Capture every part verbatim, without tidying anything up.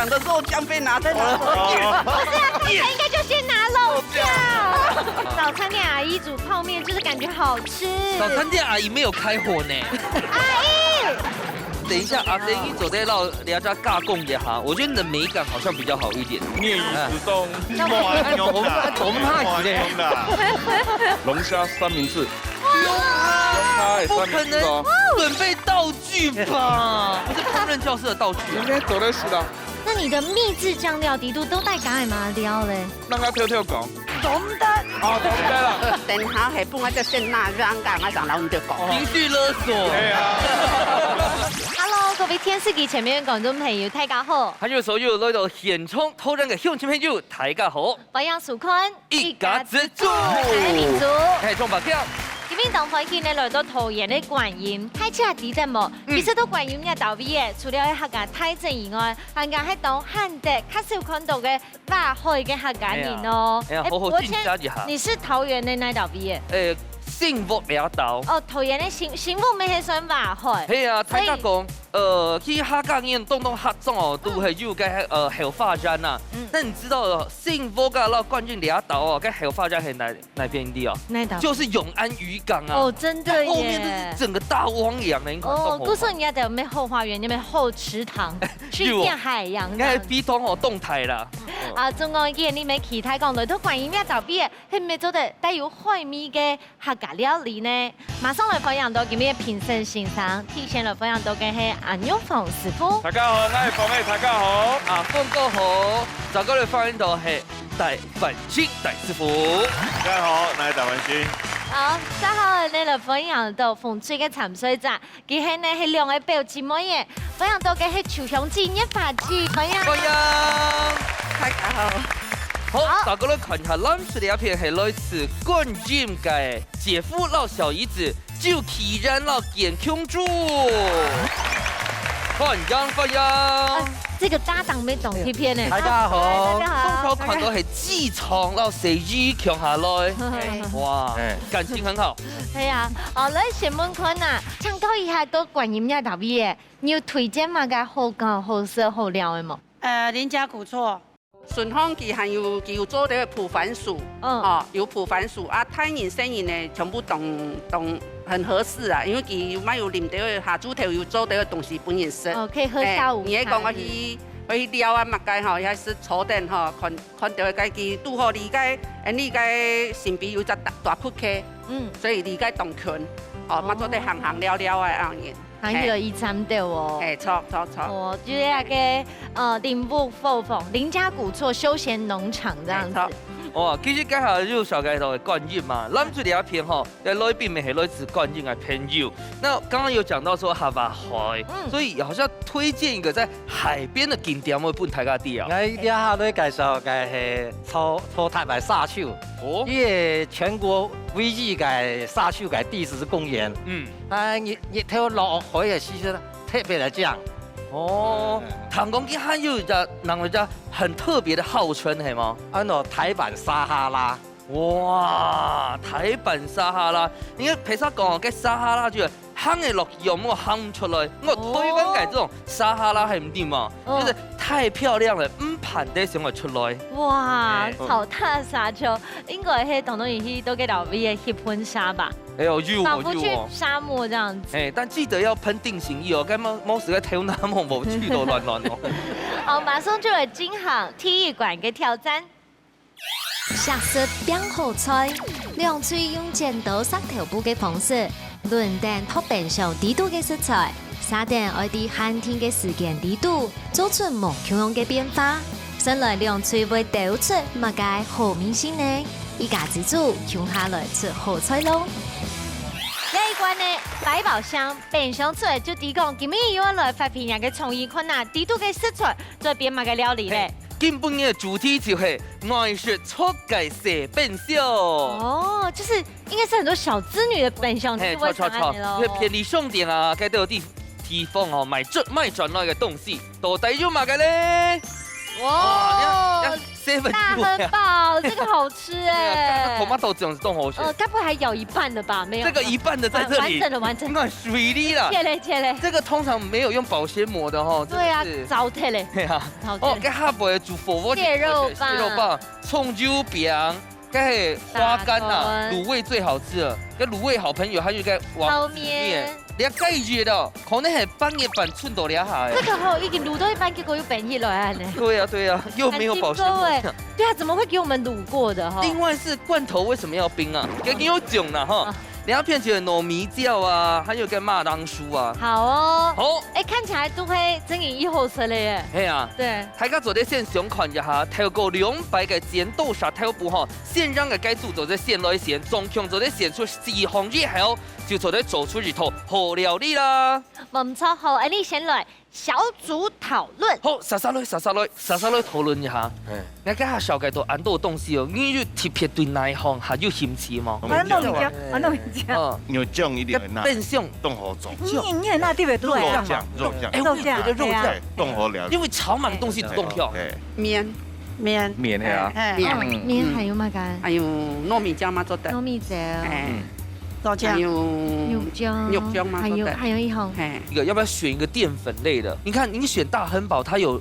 可是我姜被拿在哪？不是啊，他应该就先拿肉酱。早餐店阿姨煮泡面，就是感觉好吃。早餐店阿姨没有开火呢。阿姨，等一下，阿珍，你做得让人家加工一下，我觉得你的美感好像比较好一点。面与子动，那我们我们我们怕死的。龙虾三明治，哇，龙虾三明治哦。不可能，准备道具吧？不是烹饪教室的道具啊。应该走得死的。那你的秘制酱料底肚都带加什么料嘞？让他跳跳讲。懂得。哦，懂得了。等下係分我只先拿，让我上老你就讲。情绪勒索。对啊。Hello，各位电视机前面的观众朋友，大家好。还有所有来到现场讨论个乡亲朋友，大家好。欢迎收看一家之煮。我是民族。嘿，钟宝强。今天当欢喜呢，来到桃园的观音，大家知得无？嗯。其实到观音个道理耶，除了客家大餐以外，还有个系当罕得、较少看到个 外海个客家人哦。哎呀，哎呀，好好，哎，敬茶一下。你是桃园的哪一位？哎，新屋这道。哦，桃园的新，新屋乜係算外海。係啊，所以大家讲，呃，去客家人当当合作哦，都系有个，呃，后花园呐。嗯。那你知道新屋啊，到观音这道哦，个后花园系哪，哪片地哦？哪道？就是永安渔港啊。哦，真的耶。它后面就是整个大汪洋的，你看哦，到吗？故所人家的没后花园，那边后池塘，去有哦。变海洋这样子。应该比通哦，动态啦。 啊，总讲，既然你们期待讲，来到观音庙道边，係毋係做得带有海味个客家料理呢？马上来欢迎到今日的评审先生，首先来欢迎到个系阿玉凤师傅。大家好，我系凤妹，大家好。啊，凤哥好，再过来欢迎到系戴范清戴师傅。大家好，我系戴范清。好，再好呢，来欢迎到凤水个参赛者， 佢系呢系两个表姊妹耶，欢迎到个系秋香姊、月华姊，欢迎。欢迎。大家好。好，好。大家来看一下，蓝色这一片系来自观音个姐夫老小姨子，周启然老简琼珠。欢迎，欢迎。哎，这个搭档没懂这片呢。大家好。大家好。刚才看到系志昌老师一共下来。哎。哇，哎。感情很好。 系啊，哦，来先问看啊，请教一下，到观音庙道边，你有推荐么个好搞、好食、好料个无？呃，林家古厝。顺风佢还有，佢有做这个烰番薯，嗯。哦，有烰番薯啊，大人、細人呢，全部都，都很合适啊，因为佢乜有淋这个下晝头有做这个东西分人食。哦，可以喝下午茶。哎，你係讲个去，个去料啊，么个吼，也是坐等吼，看，看到个佢拄好，你个，哎，你个身边有只大，大窟窿， 嗯。所以你个当近，哦，哦。嘛做得行行聊聊啊，恁样。行去了一站对哦。哎，错，错，错。哦，就是那个，呃，林屋后方林家古厝休闲农场这样子。哎，错。哇，其实刚好就小开头的观音嘛，咱这里一片吼，在来宾们系来自观音的朋友。那刚刚有讲到说哈巴海，嗯。所以好像推荐一个在海边的景点，我分大家知啊。我这下来介绍个系草，草台湾沙丘。 哦。佢係全国唯一个沙丘个地质公园。嗯。啊，日，日头落海个时節特别个靚。哦，哎。听讲佢还有一个，另外一个很特别的号称，系吗？安到台湾撒哈拉。哇，台湾撒哈拉，你看，譬如讲，个撒哈拉就 行个落去哦，我行毋出來。我台灣个這種撒哈拉還毋知嘛，哦。就是太漂亮了，毋盼得想要出來。哇，哎。草大沙丘，應該係當多人去到該位个翕婚紗吧？哎喲，有哦，仿佛去沙漠這樣子。有哦。哎，但記得要噴定型液哦，該毛，毛死个頭那毛無去到亂亂哦。好，馬上就有金航體育館个挑戰。 惜食拚好菜，兩隊用剪刀石頭布个方式，輪等擇冰箱裡肚个食材，設定愛在限定个時間裡肚，做出無共樣个變化。先來兩隊會鬥出麼个好味緒呢？一家之煮，共下來出好菜咯！這一關呢，百寶箱冰箱出來就知講，今日又愛來發揮若个創意，看啊，裡肚个食材做變麼个料理咧。嘿， 今晡日个主題就係愛食著个細冰箱。哦，就是應該是很多小資女的冰箱，嘿，就是會著，著，著，像恁樣咯。因為便利商店啊，該兜地，地方哦，買轉，買轉來个東西，到底有麼个咧？哇，哇，你看，你看，seven大汉堡，這個好吃哎。對啊，tomato醬是當好食。呃，該不會還咬一半的吧？沒有。這個一半的在這裡。啊，完整的，完整的。你看，水裡啦。切嘞，切嘞。這個通常沒有用保鮮膜的吼，對啊，真的是。糟蹋嘞。對啊。糟蹋。哦，該下背煮火鍋，蟹肉棒。蟹肉棒，蔥油餅，該花乾啊，大蔥。滷味最好吃了。該滷味好朋友，還有一個王子麵。泡麵。 你該熱哦，可能係半夜半寸到這下誒。這個吼，已經滷到一半，結果又變起來恁呢。對呀，對呀，又沒有保鮮膜。很驚誒。對啊，怎麼會給我們滷過的哈？另外是罐頭為什麼要冰啊？給你有講了哈。啊。你要騙起糯米椒啊，還有該馬鈴薯啊。好哦。好。哎，看起來都會真有意好食了耶。係啊。對。大家做得先想看一下，透過兩擺个剪刀石頭布哈，先讓个該組做得先來選，總共做得選出四項以後， 就做得做出一道好料理啦。無錯，好，恁呢先來小組討論。好，煞煞來，煞煞來，煞煞來討論一下。哎。𠊎該下紹介到恁多東西哦，你有特別對哪一項還有興趣無？啊，糯米椒，啊，糯米椒。嗯。肉醬一定愛拿，該冰箱。當好做。你，你很拿特別多肉醬，肉醬。哎，我也覺得肉醬。肉醬，對啊。當好料理。因為炒滿東西都當香。哎。麵。麵。麵的啊。哎，哎。麵。嗯，麵還有麼个？還有糯米椒嘛做得。糯米椒。哎。嗯。 豆漿。還有肉醬，肉醬嘛，還有，做得。還有一項。嘿。一個，要不要選一個澱粉類的？你看，你選大亨堡，它有，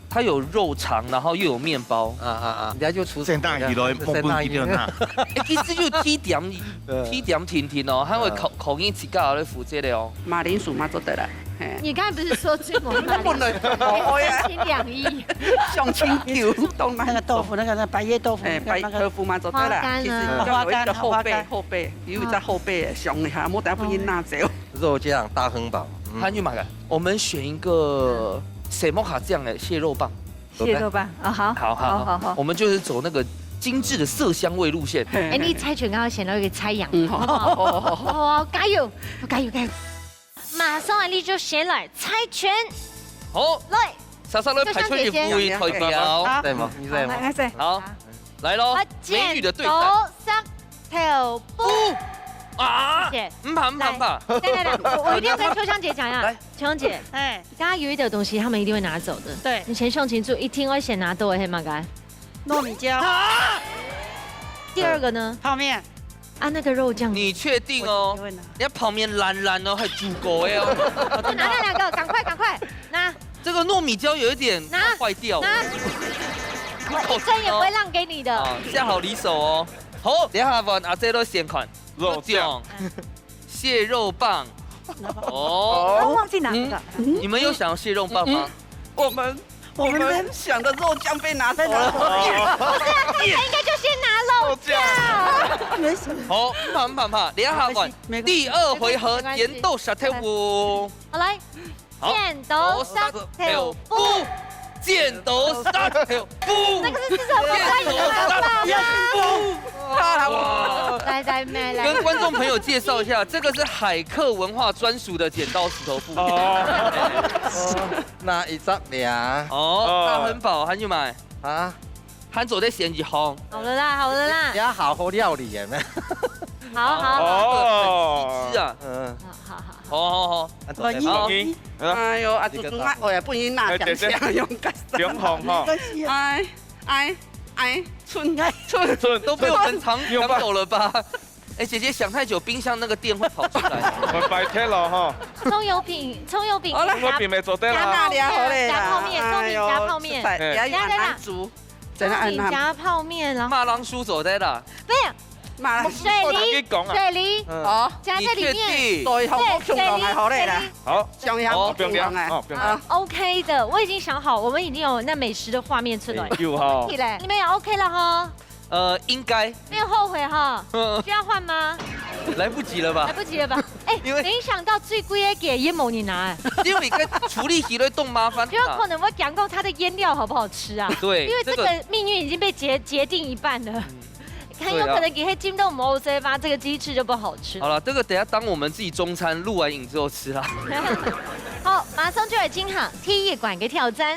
它有肉腸，然後又有麵包。啊，啊，啊，人家就廚師。先拿起來，先拿起來。莫分佢哋拿。哎，其實就甜點，嗯。甜點甜甜哦，還會考，嗯。考驗自家來負責的哦。馬鈴薯嘛做得啦，嘿。你剛才不是說最猛的馬鈴薯？不能。哦，哦呀。三心兩意。相親酒，懂嗎？那個豆腐，那個，那白葉豆腐，哎，那個，那個白豆腐嘛做得啦，花乾啊。其實你就有一個後備，花乾，後備。 有一隻後備的，想一下，莫等下分人拿走。肉醬大亨堡，嗯。還有麼个？我們選一個什麼好醬的蟹肉棒。蟹肉棒，啊，好。好，好，好，好，好。我們就是走那個精緻的色香味路線。哎，你猜拳剛剛選到一個猜陽，嗯，好不好？好，好，好，好。好，加油，加油，加油！馬上啊，你就先來猜拳。好，來。莎莎來派出一位代表。好。對嗎？你在嗎？來，來，來。好。 來咯，美女的對戰。剪刀石頭布。啊！謝謝。毋怕，毋怕，毋怕。來，來，來，來，我，我一定要跟秋香姐講一下。來。秋香姐，哎。剛剛有一個東西，他們一定會拿走的。對。你先想清楚，一定會先拿到的，係麼个？糯米椒。啊！第二個呢？泡麵。啊，那個肉醬。你確定哦？我，我問啊。你看泡麵爛爛哦，還煮過的哦。拿那兩個，趕快，趕快，拿。 這個糯米椒有一點快壞掉了。拿，拿。好吃哦。我一針也不會讓給你的。啊，下好離手哦。好，等一下換阿姐來先看。肉醬。肉醬。蟹肉棒。哦。我忘記拿那個。嗯，你們有想要蟹肉棒嗎？嗯，嗯。我們，我們，我們想的肉醬被拿走了。不是啊，他們應該就先拿肉醬。肉醬。沒事。好，毋怕，毋怕，毋怕，等一下換。沒關係，沒關係。第二回合，沒關係，沒關係。剪刀石頭布。好，來。 好，剪刀石頭布。剪刀石頭布。那個是四十五分，剪刀石頭布。哇。來，來，妹，來。跟觀眾朋友介紹一下，這個是海客文化專屬的剪刀石頭布。哦。那一隻名。哦，哦。大亨堡，還有無？啊？ 還做得選一項。好了啦，好了啦。也好好料理耶，咩？好，好，好。哦。很機智啊。嗯。好，好，好，好。好，好，好。啊，做得好。哎喲，啊，祖宗啊，我也不能拿獎項，哎，對，對。用個啥？不用紅哈。哎，哎，哎，寸，寸。寸都被我們搶，搶走了吧？ 哎，姐姐想太久，冰箱那個電會跑出來。我白天了哈。蔥油餅，蔥油餅，好了。蔥油餅沒做對啦。夾泡麵，夾泡麵，哎喲，蔥餅夾泡麵。實在，哎。也有很難煮，等一下，等一下。蔥餅夾泡麵，然後馬鈴薯做得啦。不是，馬鈴薯做得。水梨，我跟你講啊。水梨，嗯。哦。夾在裡面。你確定？對，好，對，我共同來，好嘞啦。水梨。好。想一下，哦，不用，不用，我共同來。哦，不用。啊。OK的，我已經想好，我們已經有那美食的畫面出來。哎，有哈。問題嘞，你們也OK了哈？ 呃，應該。沒有後悔哈？需要換嗎？來不及了吧？來不及了吧？哎，因為沒想到最貴的給也無人拿，哎。因為該處理起來當麻煩啊。就有可能會講到它的醃料好不好吃啊。對，因為這個這個命運已經被決，決定一半了。嗯。很有可能給它浸到某些吧，對啊。這個雞翅就不好吃。好了，這個等一下當我們自己中餐錄完影之後吃啦。好，馬上就來進行第一關个挑戰。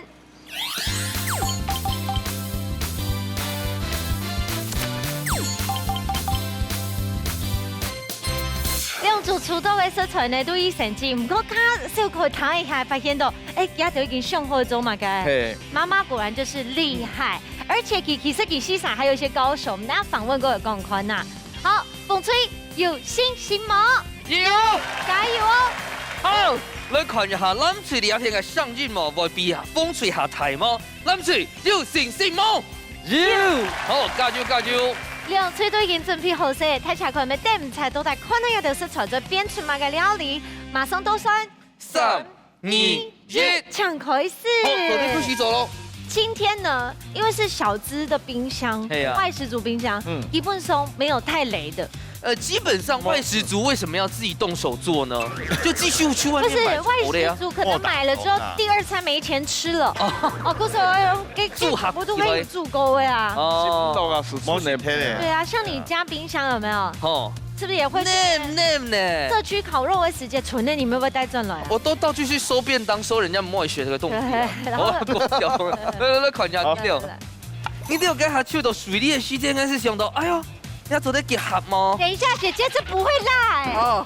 六主廚到位食材呢，都已成精，毋過較小可以看一下，發現到，哎，佢都已經想好做麼个。嘿，媽媽果然就是厲害，而且佢其實佢身上還有一些高手，我們等下訪問過有講看吶。好，紅隊有信心無？有，加油哦！好，來看一下藍隊這片个聲音無，會比紅隊較大無？藍隊有信心無？有。好，加油加油！兩隊都已經準備好勢，大家看，等毋才都在看到這道食材，做變出麼个料理，馬上倒算。三、二、一，請開始。好，準備開始做咯。今天呢，因為是小資的冰箱，嘿啊外食族冰箱，嗯基本上沒有太雷的。呃，基本上外食族為什麼要自己動手做呢？就繼續去外不是，面買外就好了呀食。族可能買了之後，第二餐沒錢吃了。哦，可是我有給煮好我都會煮夠的啊。哦，到啊，是是呢，對啊，像你家冰箱有沒有？好，是不是也會？嫩嫩呢。社區烤肉的時間存的，你們會不會帶轉來啊？我都到處去收便當，收人家莫雪這個東西啊。對然後我要過掉了。來來來，看一下，好你有，你有跟他去到水裡的時間，應該是想到，哎呦，要做得結合嗎？等一下，姐姐這不會辣哎。哦，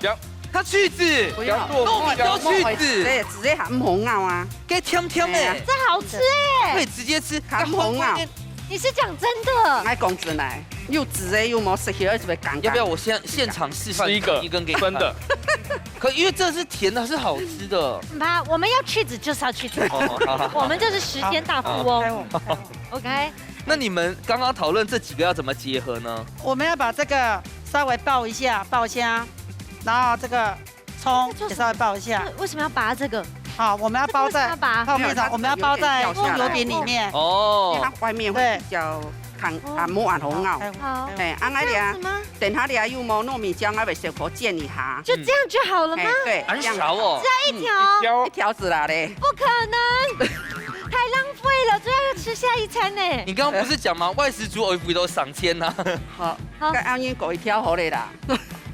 他去子，不要，糯米椒去子，對，直接喊毋好咬啊。給甜甜的哎呀，這好吃哎，可以直接吃，看红啊它后面你是講真的？愛講真來，又直接又無食起，一直會尷尬。要不要我現現場示範吃一個一根給你看真的，可因為這是甜的，是好吃的。很怕，我們要去子就是要去子，哦，好好好。我們就是時間大富翁。開我開我 OK，那你們剛剛討論這幾個要怎麼結合呢？我們要把這個稍微爆一下，爆香，然後這個蔥也稍微爆一下。為什麼要拔這個？好，我們要包在為什麼要拔泡麵上，我們要包在蔥油餅裡面。哦，它外面會比較看啊，無恁好咬。哎好，哎，啊，這樣子嗎？等下你還有無糯米醬，我會小可煎一下。就這樣就好了嗎？哎，對，很這樣少哦。只要一條，挑一條子啦嘞。不可能，太浪費了，這樣要吃下一餐呢。你剛剛不是講嗎？外食族愛為到上千吶。好，好該恁樣過一條好咧啦。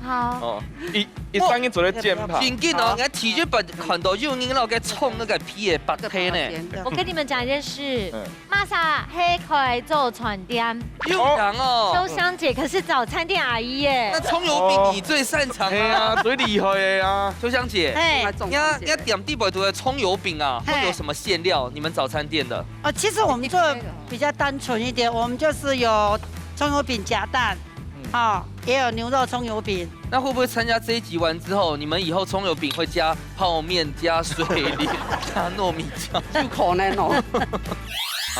好，哦，一一上一組的煎盤，真緊哦，你看第一擺看到有人落該創那個皮的白黑呢。我跟你們講一件事嗯，瑪莎黑可以做餐店，有人哦秋，香姐可是早餐店阿姨耶那。蔥油餅你最擅長哎啊呀，。最厲害的呀！秋香姐，哎，你要你要點地板圖的蔥油餅啊，嘿會有什麼餡料？你們早餐店的？呃，其實我們做的比較單純一點，我們就是有蔥油餅夾蛋，啊，也有牛肉蔥油餅。那會不會參加這一集完之後，你們以後蔥油餅會加泡麵、加水梨、加糯米醬？有可能哦。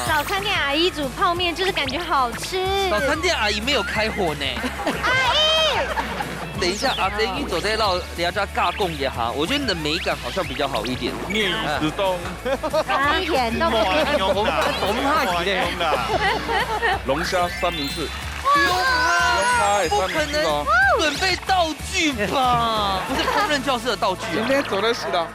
早餐店阿姨煮泡麵就是感覺好吃。早餐店阿姨沒有開火呢。阿姨，等一下，阿珍你走在老人家加工一下，我覺得你的美感好像比較好一點。麵食凍，當然都不可以。我們我們怕你嘞。龍蝦三明治，不用啊，龍蝦也不可能三明治哦。準備道具吧？不是烹飪教室的道具啊。今天做的是的，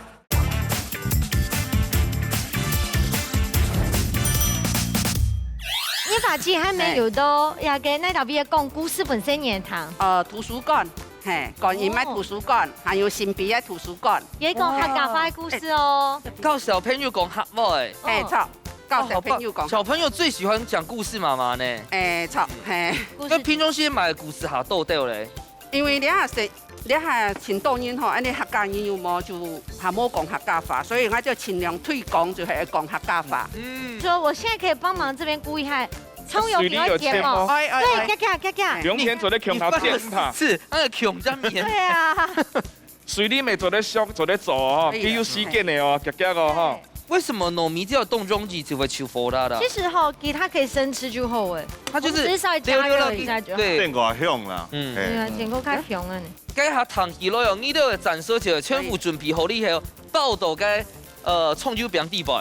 你把自己還沒有到，也跟那邊講故事本身也談。呃，圖書館，嘿，觀音的圖書館，還有新埤的圖書館，也講客家話的故事哦。教小朋友講客話欸。嘿，著，教小朋友講，小朋友最喜歡講故事媽媽呢。哎，著，嘿，故事那平常時買故事下到底咧？因為這下是這下盡多人吼，恁呢客家人又無就還無講客家話，所以我就盡量推廣，就係講客家話。嗯，說我現在可以幫忙這邊估一下，蔥油餅要煎哦。哎哎哎對，，嘎嘎嘎嘎不。用天做的恐怕煎吧。是，那個恐加免。對啊，水裡面做得燒，做得做哦，可以了佢有時間的哦，夾夾哦哈。為什麼糯米只要凍中子就會出火啦的其？實哈，給它可以生吃就好哎。它就是我們只是稍微加熱一下就好。對，變化香啦。嗯對啊，嘿，整個較香啊你。該下燙起來哦，你都有斬燒起來，全部準備好你係包到該呃蔥油餅底背。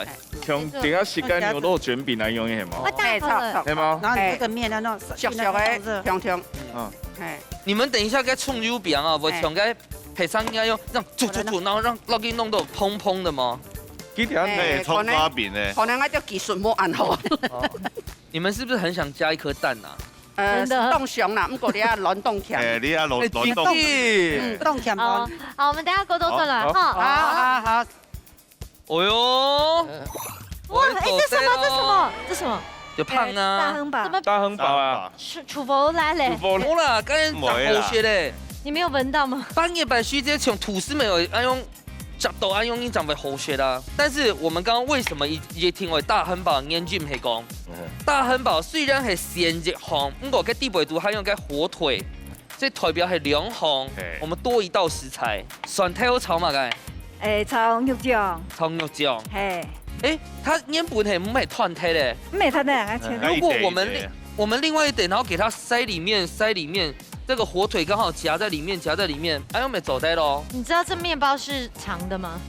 像等下食該牛肉捲餅那樣係我嗎？打好了。哎，著著係嗎？然後你這個麵要弄，小小的，香香，嗯，你們等一下該蔥油餅啊，會像該配上應該用這樣煮煮煮，然後讓讓給弄到蓬蓬的嗎？佢條哎可以蔥花餅呢。可能我就技術無恁好。你們是不是很想加一顆蛋啊？呃，真的凍上啦，毋過你愛卵凍起來。哎，你要卵哎卵冻。真的哦，好，我們等一下過多轉來好哈。好好好，哦喲，哇，哎，這什麼？這什麼？這什麼？有胖啊，大亨堡怎，麼大亨堡啊，出出佛來嘞？有無好啦，剛才講好些嘞，你沒有聞到嗎？半夜擺時節像吐司沒有，哎喲，食到哎喲，你正會好食啊。但是我們剛剛為什麼一一定會大漢堡原因係講，嗯。大漢堡雖然係選一項，毋過該底背肚還有該火腿，這代表係兩項，嘿。我們多一道食材，蒜頭炒麼个？ 誒，炒肉醬。炒肉醬。嘿。誒，它原本係毋係斷忒咧？毋係斷忒，啊，切。如果我們另，啊，一點一點。我們另外一點，然後給它塞裡面，塞裡面，這個火腿剛好夾在裡面，夾在裡面，哎，又沒走掉咯。你知道這麵包是長的嗎？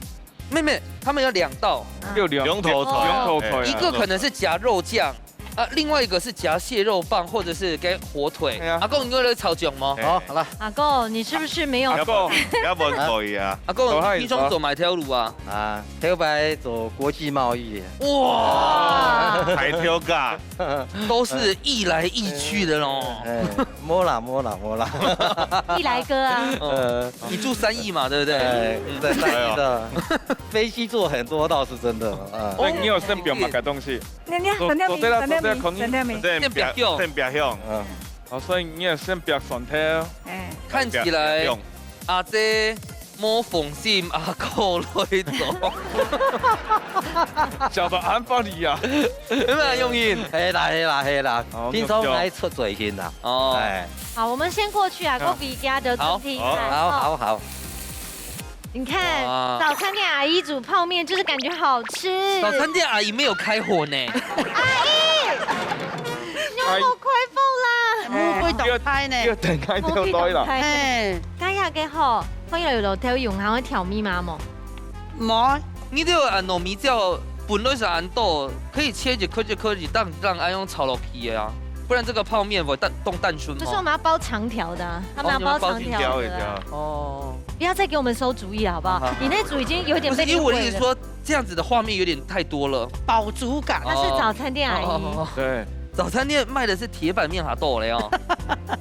妹妹，他們有兩道。啊。有兩，兩頭菜。兩頭菜啊。一個可能是夾肉醬， 啊，另外一個是夾蟹肉棒，或者是該火腿。哎呀。阿公，你有在炒醬嗎？哎。好，好了。阿公，你是不是沒有？阿公。也無可以啊。阿公，你平常做麼个頭路啊？啊，頭擺做國際貿易。哇！海頭家。都是易來易去的咯。哎，無啦，無啦，無啦。易來哥啊。呃。你住三義嘛，對不對？哎，嗯。在三義的。飛機坐很多倒是真的，啊。哦。那你有先不用買个東西？ 你，你，做，三點零，做得啦，三點零，做得啦，三點零。先別用。先別用。嗯。哦，所以你也先別蒜頭。哎。看起來，阿姐無放心阿哥來做。笑到恁發力啊。有沒有用心？係啦，係啦，係啦。哦，平常來出嘴型啦。哦。哎。好，我們先過去啊，好。過去家的餐廳看。好。好，好，好。 你看，哇。早餐店阿姨煮泡麵，就是感覺好吃。早餐店阿姨沒有開火呢。阿姨，你有無開火啦？哎。門會打開呢。要，要打開就對了。門會打開。哎。該下个吼，放有老豆用，還會調味嗎？無。無。你這个糯米醬本來係恁多，可以切一塊一塊，一檔一檔，愛用炒落去的啊，不然這個泡麵會淡，當單純嘛。可是我們要包長條的啊，他們要包長條的啊。哦，你要包長條的啊。哦。 不要再給我們餿主意了，好不好？好，好，好。你那組已經有點被你誤會了。不是，因為我的意思說，這樣子的畫面有點太多了。飽足感。它是早餐店阿姨。哦，哦，哦，哦。對。早餐店賣的是鐵板麵還多嘞哦。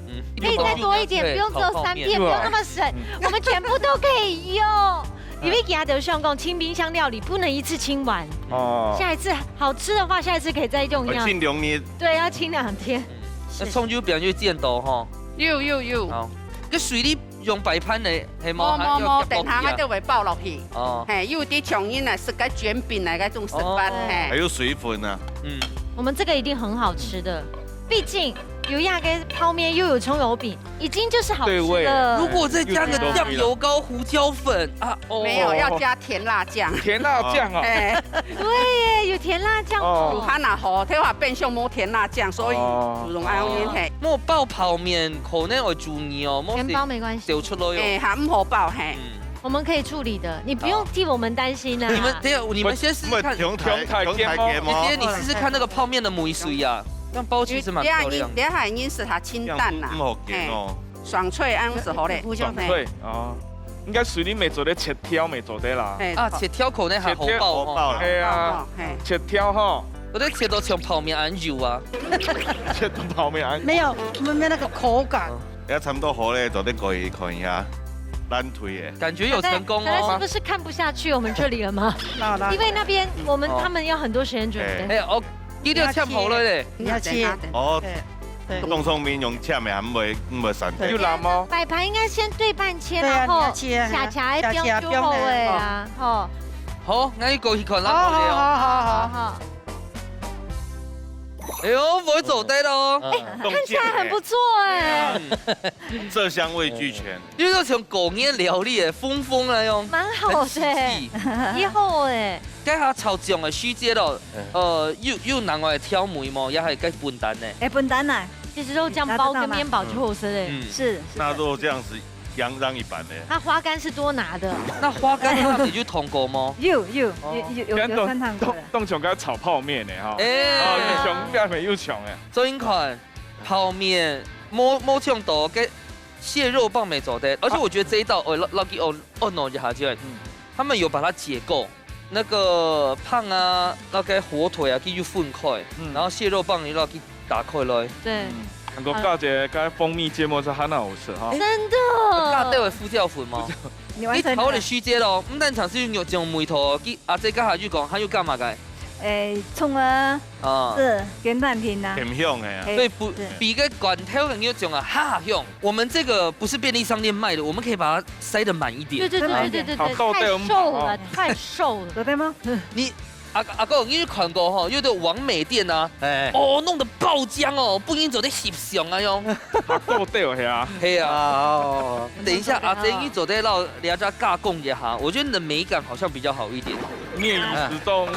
嗯。可以再多一點，對，不用只有三片，炒泡麵。不用那麼省，嗯。我們全部都可以用。嗯。因為其他的像講清冰箱料理，不能一次清完。哦。下一次好吃的話，下一次可以再用一樣。哦，清兩日。對，要清兩天。嗯。那蔥油餅就見到哈。有，有，有。好。該水裡 用擺盤个，係無？無，無，無，還要夾落去啊？等下佢就會包落去。哦。嘿，有啲像人啊，食个捲餅啊，該種食法，哦。嘿。還有水粉啊。嗯。我們這個一定很好吃的，畢竟有那個泡麵，又有蔥油餅，已經就是好吃了。對味。如果再加個醬油膏、胡椒粉啊，哦。沒有，要加甜辣醬。甜辣醬哦。嘿。對耶，有甜辣醬哦。哦。武漢啊，吼，佢話冰箱無甜辣醬，所以哦。就用恁樣嘿。哦。莫包泡麵，可能會煮你哦，莫是全包沒關係。 走出來哦。哎，還毋好包，嘿。嗯。我們可以處理的，你不用替我們擔心啊。哦。你們，等一下，你們先試試看。我們中台，中台節目。姐姐，你試試看那個泡麵的味緒啊，這樣包其實蠻漂亮的。你，你還認識它清淡啦。這樣不，不好煎哦。嘿，爽脆，恁樣係好嘞。胡椒粉。爽脆，哦。應該水裡面做得切條，沒做得啦。嘿，啊，切條可能還好包哦。切條好包啦。嘿啊，哦，嘿。切條吼。我都切到像泡麵恁幼啊。切到泡麵恁幼。沒有，我們沒有那個口感。嗯。 也差毋多好咧，做得過去看一下，咱推的。感覺有成功哦。大家，大家是不是看不下去我們這裡了嗎？那，那，因為那邊我們，哦。他們要很多時間準備。哎。哎，哦，一定要切好了咧。你要切。哦。對，對。當聰明用切的，還毋會，毋會散掉。對。有藍哦。擺盤應該先對半切，對啊，然後你要切啊，下夾一邊就好了啊，下夾一邊，吼。好，那一口一口，然後呢？好，好，好，好，好。好。 哎喲，會做得哦。嗯。哎，看起來很不錯哎。嗯。色香味俱全。有一種像過年料理的風風那樣。蠻好的。很喜氣。以後哎。該下炒醬的時節咯，嗯。呃，有，有另外調味無？也係該本單呢？哎，本單啊。其實肉醬包跟麵包就好食嘞。嗯。是，是的。那肉醬是 洋洋一般的。它花乾是多拿的。那花乾的話，你有燙過嗎？有，有，哦。有，有，有，有燙過的。當，當像該炒泡麵的哈。哎。哦，有像，有像哎。所以你看，泡麵，無，無像到該蟹肉棒沒做得，而且我覺得這一道，哦，落，落去，哦，哦，弄一下就，嗯。他們有把它解構。 那個飯啊，那個火腿啊，給佢分開，嗯。然後蟹肉棒也要給打開來。對。嗯。還過加一個該蜂蜜芥末係很好食哈。哎，真的。加這個胡椒粉嗎？你完成了。你炒个時節咯，毋單淨係用，用味道，佢，啊，這個還有講，還有加麼个？誒，蔥啊，啊。係，跟蛋皮啊。很香的啊。嘿，所以不，係。比个罐頭个肉粽啊，較香。我們這個不是便利商店賣的，我們可以把它塞得滿一點。對對對對對對對，好，到底有太瘦了，太瘦了。有的嗎？你，阿，阿哥，你有看過吼，有的網美店啊，哎。哦，弄得爆漿哦，不然做得翕相啊喲。好，到底有遐。嘿啊。啊，哦。等一下，阿珍，你做得讓人家加工一下，我覺得你的美感好像比較好一點。 面與時鐘。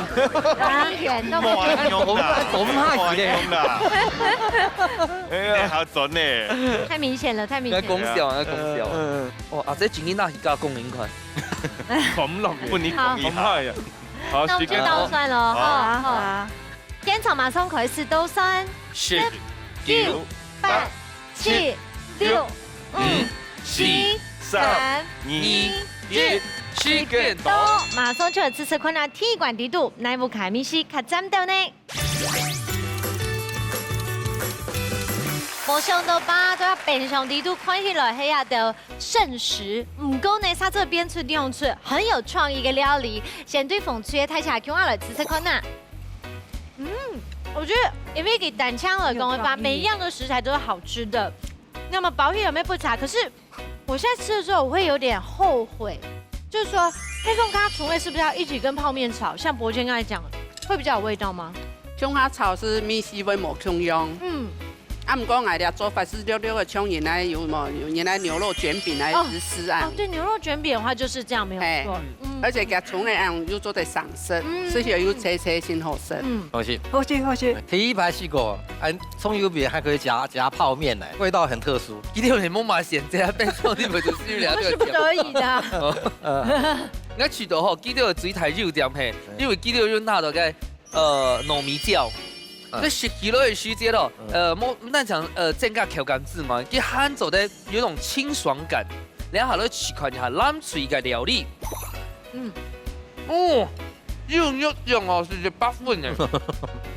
當然都不哇，用的，我們，我們怕死的。用的。哎呀，好準呢。太明顯了，太明顯了。要講笑，要講笑。嗯。哇，阿姐今天那一个講明款。好，我們老分你好。講一下。好，那我們就倒算了，好。哈，好。好。現場馬上開始倒算。十、九、八、七、六、五、四、三、二、一，時間到。馬上就來試試看啊，第一關底肚，哪屋下个味緒較讚到呢？無想到吧，都要冰箱底肚看起來係一道剩食，毋過呢，煞做變出兩出很有創意个料理，先對紅隊个大家共下來試試看啊。嗯，我覺得因為佢單淨來講个話，對，對，每一樣的食材都是好吃的，那麼包起來有沒有不差？可是 我現在吃的時候，我會有點後悔，就是說，黑松卡蟲類是不是要一起跟泡麵炒？像伯謙剛才講的，會比較有味道嗎？蔥花炒係味緒會無共樣。嗯。啊，毋過𠊎這做法係略略个像原來有無，有原來牛肉捲餅來哦，試試啊。哦，對，牛肉捲餅的話就是這樣，沒有錯。嘿。嗯。而且佢蔥个樣又做得上色，嗯。所以又脆脆真好食。嗯。好食。好食，好食。第一擺試過，啊，蔥油餅還可以加，加泡麵來，味道很特殊。 佢兜係無買選擇，變成你們就是有兩个。我們是不得已的。哦，呃。𠊎試著吼，佢兜个最大優點係，嗯。因為佢兜有拿到个，呃，糯米醬。嗯。該食起來个時節咯，嗯。呃，無，毋單淨，呃，增加口感之外，佢還做得有種清爽感。然後來試看一下藍隊个料理。嗯。哦， 有肉醬哦，係一百分呢。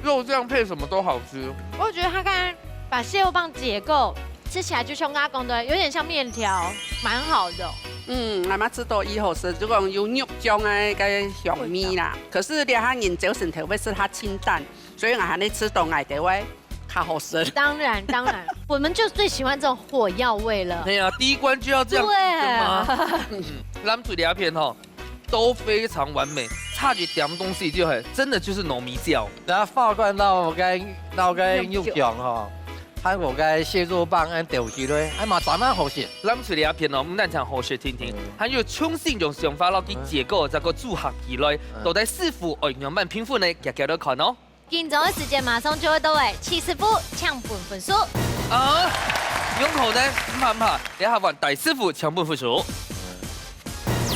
肉醬配什麼都好吃。我覺得他剛才把蟹肉棒解構，吃起來就像剛剛講的，有點像麵條，蠻好的。嗯，𠊎嘛知道佢好食，就講有肉醬个該香味啦。可是這下人朝晨頭會食較清淡，所以𠊎還係試著𠊎兜个較好食。當然，當然，我們就最喜歡這種火藥味了。對啊，第一關就要這樣子的嘛。對啊。嗯，藍隊這片吼， 都非常完美，差一點東西就係，真的就是糯米醬。然後化開落該，落該肉醬吼，還有該蟹肉棒恁兜起來，還嘛真蠻好食。藍隊這片哦，毋單淨好食定定，嗯。還有創新種想法，落去結構，再過組合起來，嗯。到底師傅愛仰般評分呢？遽遽來看哦。 緊張个時間馬上就會到欸，徐師傅請分分數。啊，用好呢，毋怕毋怕，這下換戴師傅請分分數。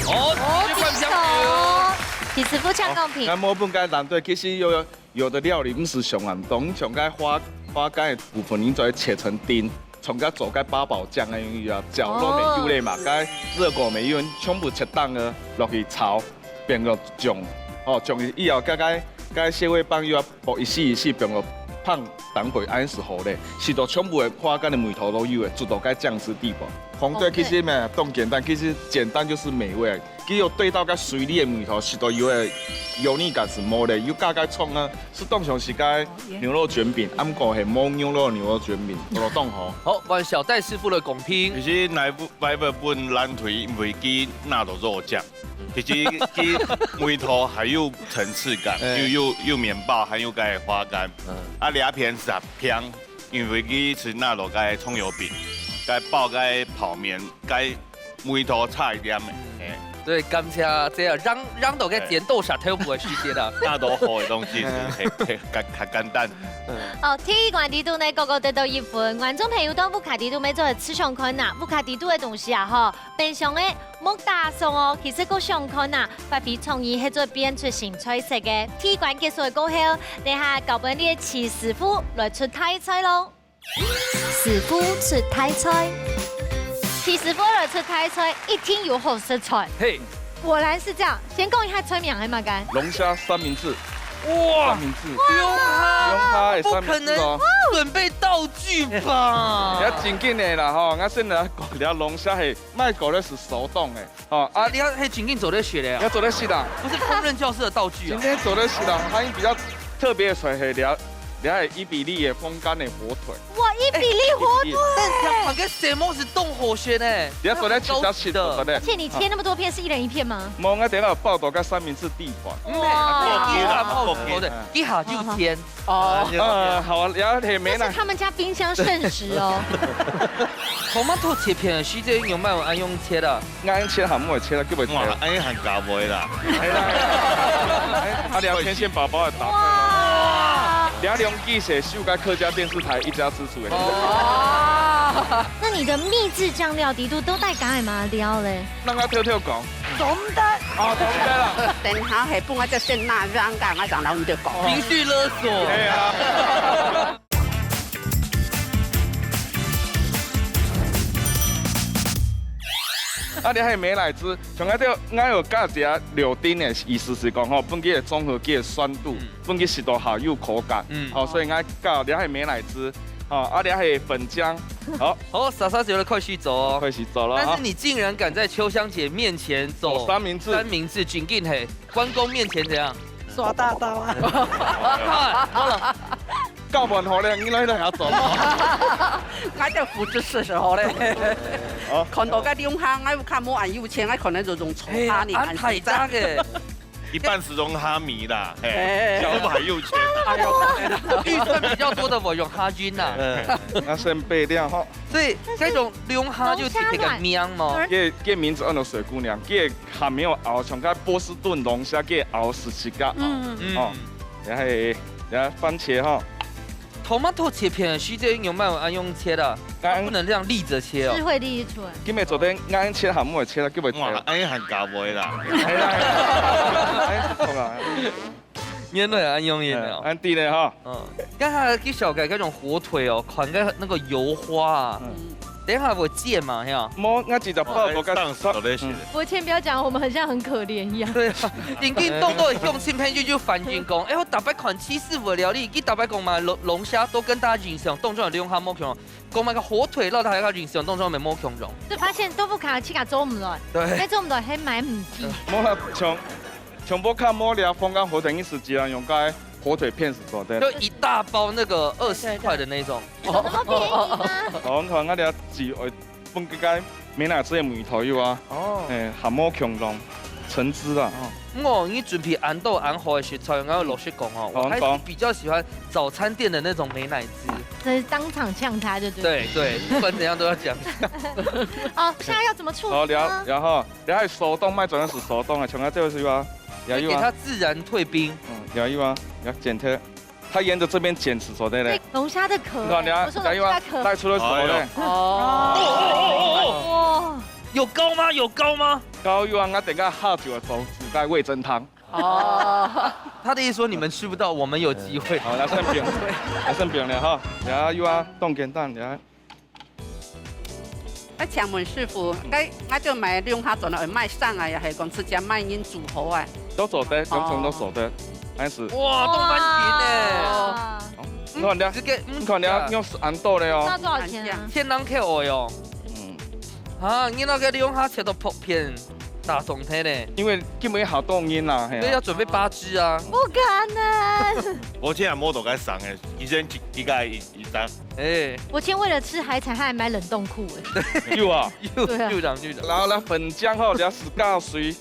哦，哦，這款比較高。徐師傅請公平。哦，𠊎無分該藍隊，其實有，有的料理毋使想恁多，像該花，花甲个部分，你就愛切成丁。 像該做該八寶醬个樣啊，角落美優嘞嘛，哦。該熱狗美優，全部切丁个落去炒，變做醬。哦，醬以後，該，該，該蟹肉棒又愛剝一絲一絲，變做放當歸，恁樣係好嘞。食到全部个花甲个味道都有欸，做到該醬汁地步。紅隊其實嘛，當簡單，其實簡單就是美味。 佢有對到該水裡个味道，食到有个油膩感係無咧，有加該蔥啊，係當像係該牛肉捲餅，啊，毋過係無牛肉牛肉捲餅，做到當好。好，換小戴師傅來公平。其實𠊎會，𠊎會分藍隊，因為佢拿到肉醬，其實佢味道還有層次感，哎。又，又，又麵包，還有該花干。嗯。啊，這片係平，因為佢係拿到該蔥油餅，該包該泡麵，該 味道差一點欸，嘿。對，感謝這樣讓，讓到該剪刀石頭布个時間啊。那都好个東西，嘿，嘿，簡，簡，簡單。哦，第一關裡肚呢，各各得到一分。觀眾朋友，當屋下裡肚乜做得試想看啊，屋下裡肚个東西啊，吼，冰箱个莫打爽哦，其實各想看啊，發揮創意，係做變出新菜色个。第一關結束个過後，等下交分你个徐師傅來出大菜咯。 師傅出大菜。徐師傅來出大菜，一定有好食材。嘿。果然是這樣，先講一下菜名係麼个？龍蝦三明治。哇！三明治。哇！龍蝦的三明治哦。不可能，準備到道具吧？你要緊緊的啦吼，我先來講，你要龍蝦係，莫講的係手動的，吼，啊，啊，你要，嘿，緊緊做得學的啊？你要做得學的啊？不是烹飪教室的道具啊？今天做得學的，它比較特別的水，嘿，你要，你要伊比利的风干的火腿。哇，伊比利火腿！但它个什么是动火学呢？你要做得吃，要吃，做得。而且你切那么多片，是一人一片吗？无，我等下有报道跟三明治地板。哇，一下泡好的，一下就煎。 哦。呃，好啊，了解没啦。这是他们家冰箱剩食哦。Tomato切片个時節，用麼个用切啊？恁切還毋會切啊，叫佢切。哇，恁樣還加味啦。係啦，哎，啊，聊天线宝宝的答案。哇！聊兩句寫秀该客家电视台一家之主的。哦。那你的秘制酱料底肚都帶加什麼料嘞？让他偷偷讲。懂得。啊，懂得了。等下係分我只先拿张，我正老你就讲。情绪勒索。对啊。 啊，你還有美乃滋，像該个，𠊎有加一下柳丁的意思是講吼，分佢个綜合佢个酸度，嗯。分佢食到下有口感。嗯。好，所以𠊎加你還有美乃滋，好，啊，你還有粉漿，好。好，莎莎姐就開始做哦。開始做了哈。但是你竟然敢在秋香姐面前走走三明治。三明治，真緊嘿，關公面前怎樣？耍大刀啊！好了。 搞不好咧，你來來要做。我就不知是時候咧。哦。看到个龍蝦，我又看無恁有錢，我可能就用炒蝦，哎呀，你看恁大隻个。一半是龍蝦米啦，嘿，哎。小五還有錢。哎呦，預算比較多的我用蝦仁啦。嗯，那先備料哈。所以這種龍蝦就特別个名嘛。這，這名字安到水姑娘，這還沒有熬，像該波士頓龍蝦，這熬十七个熬。嗯。嗯。哦，然後，然後番茄哈。 Tomato切片个時節，用麼个恁樣切啊？恁不能這樣立著切哦。智慧第一出來。今日做得恁切還毋會切啊，叫佢切。哇，恁樣還加味啦。係啦，係啦，恁樣就好啦。原來恁樣个哦。哎，恁樣呢哈。嗯，剛才佢紹介該種火腿哦，看該那個油花啊。嗯。 等一下會煎嘛，係啊？無，𠊎直接爆个，哦，哎，當時都在寫。嗯。我千萬不要講，我們很像很可憐一樣。對啊，已經動作用盡，朋友就反映講，哎，我逐擺看七師傅个料理，佢逐擺講嘛，龍，龍蝦都跟大家印象當中个龍蝦無共樣，講麼个火腿，讓大家印象當中無共樣。就發現豆腐乳自家做毋來，對。該做毋來，還買毋起。無啦，像，像無較無了，風乾火腿，你係自然用該火腿片係做得。就一大包那個二十塊的那種。對，對。 有那麼便宜嗎？哦，你看，𠊎這煮，呃，放這個美乃滋个梅頭油啊。哦。哎，還無共樣，橙汁啊。哦。毋過你準備恁多恁好个食材，𠊎老實講哦，哦，我還是比較喜歡早餐店的那種美乃滋。這是當場嗆他就對了。對，對，不管怎樣都要講一下。哦，現在要怎麼處理呢？哦，然後，然後手動賣，主要係手動啊，像佢這個係吧？要有啊。會給它自然退冰。嗯，要有啊，要剪開。 它沿著這邊剪係做得咧。對，龍蝦的殼欸，你看，你看，我說龍蝦殼。帶出來手咧。哎呦。哦。哇。有膏嗎？有膏嗎？膏有啊，𠊎等下下酒啊，煮，煮該味噌湯。哦。他的意思說你們吃不到，我們有機會。好，來，順便，來，順便了哈。呀，有啊，凍簡單，呀。 哎，請問師傅，該，𠊎就買龍蝦轉來賣生啊，也係講直接賣人煮好啊？都做得，哦。兩種都做得，還係。哇，凍番茄呢？哇。哦，你看你啊，直接，嗯，你看你啊，用恁多个哦。那多少錢啊？千零塊哦喲。嗯。啊，你那個龍蝦切到薄片，打腫忒呢。因為今日好多人啦，係啊。對，要準備八隻啊。不可能。我這下無都該生个，以前一，一個一，一隻。 哎。我今天為了吃海產，他還買冷凍庫哎。有啊。有，對啊。有的，有的。然後呢，粉漿吼，你愛係加水，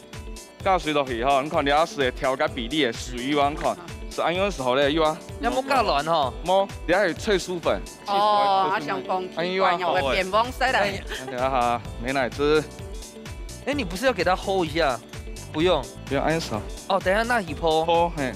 加水落去吼，你看你愛係調个比例个水有啊，你看，係恁樣時候咧，有啊。要莫加卵吼。無，你愛有脆酥粉。哦，啊，想講哎呦啊，奇怪，有會變黃色啦。哎。等一下哈，美乃滋。哎，你不是要給它吼一下？不用。不用，恁樣少。哦，等一下那一波。吼，嘿。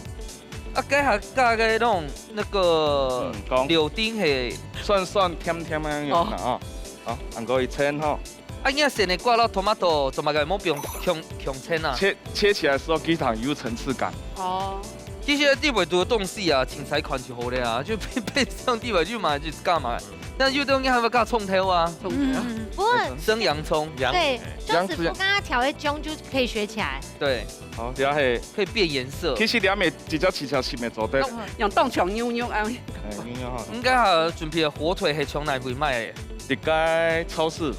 啊，該下加个那種，那個，嗯，講。柳丁係。酸酸甜甜个樣啦，哦。哦。好，恁樣一層吼。啊，你愛先个掛落tomato，做麼个無放共，共層啊？切，切起來的時候，非常有層次感。哦。其實地位多个東西啊，凊彩看就好了啊，就配，配上地位就買就幹嘛？該有兜人還會加蔥頭啊，嗯，不過生洋蔥，對，洋就師傅剛剛調的薑就可以學起來。對，好，這係，可以變顏色。其實這乜直接切切切乜做得，用當長牛牛啊，哎，牛牛哈，應該還有準備的火腿係從哪位買的？這個超市，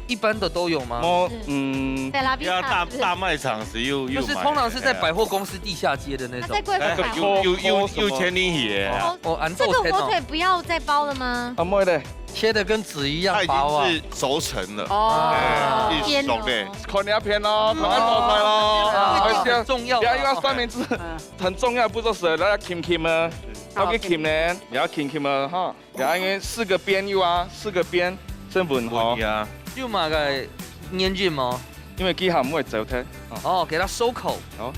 一般的都有嗎？無，嗯，在拉比要大卡是大卖场是又又买就是通常是在百货公司地下街的那种他在。贵妇百货。又又又又千里野啊，哦，俺这个火豆甜哦。腿不要再包了吗？阿妹咧，切的跟紙一样它已薄啊。经是熟成了，哦，哎，已经熟的。天哦看你片咯，看你包菜咯，啊而且很重要不要又要三明治，嗯很重要，不做事，大家勤勤啊，要去勤呢，也要勤勤啊哈，也因為四个邊又啊，四个邊先穩好，呀，有麼个原因嗎？因為佢還毋會走忒。哦，給它收口。好。